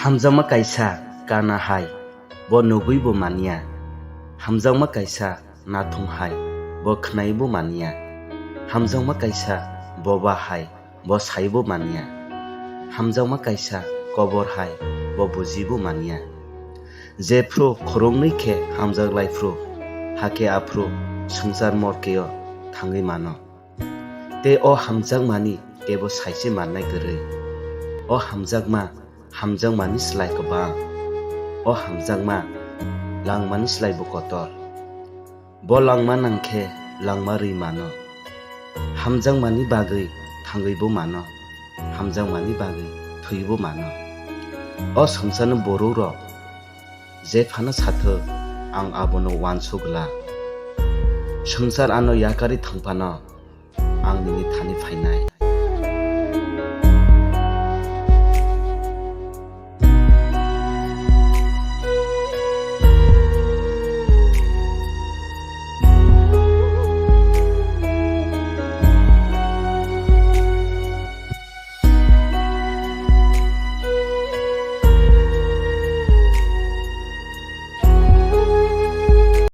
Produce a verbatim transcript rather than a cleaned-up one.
Hamjakma kaisa kana hai, bo nugwibo manya. Hamjakma kaisa nathum hai, bo khnaibo manya. Hamjakma kaisa boba hai, bo saibo manya. Hamjakma kaisa kobor hai, bo bujibo manya. Jephru khoroknwi khe hamjak laiphru, hakhe aphru swngchar morkeo thangwi mano. Tei o hamjakmani teibo saise mannai kwrwi. O hamjakma hamjakmani slai kwbang. O hamjakma langmani slaibo kotor. Bo langma nangkhe langma rwi mano. Hamjakmani bagwi thangwibo mano. Hamjakmani bagwi thwibo mano. O swngcharni bororok jephano sathwk, ang abono uansuk glak. Swngchar ano yakarwi thangphano, ang nini thani phainai.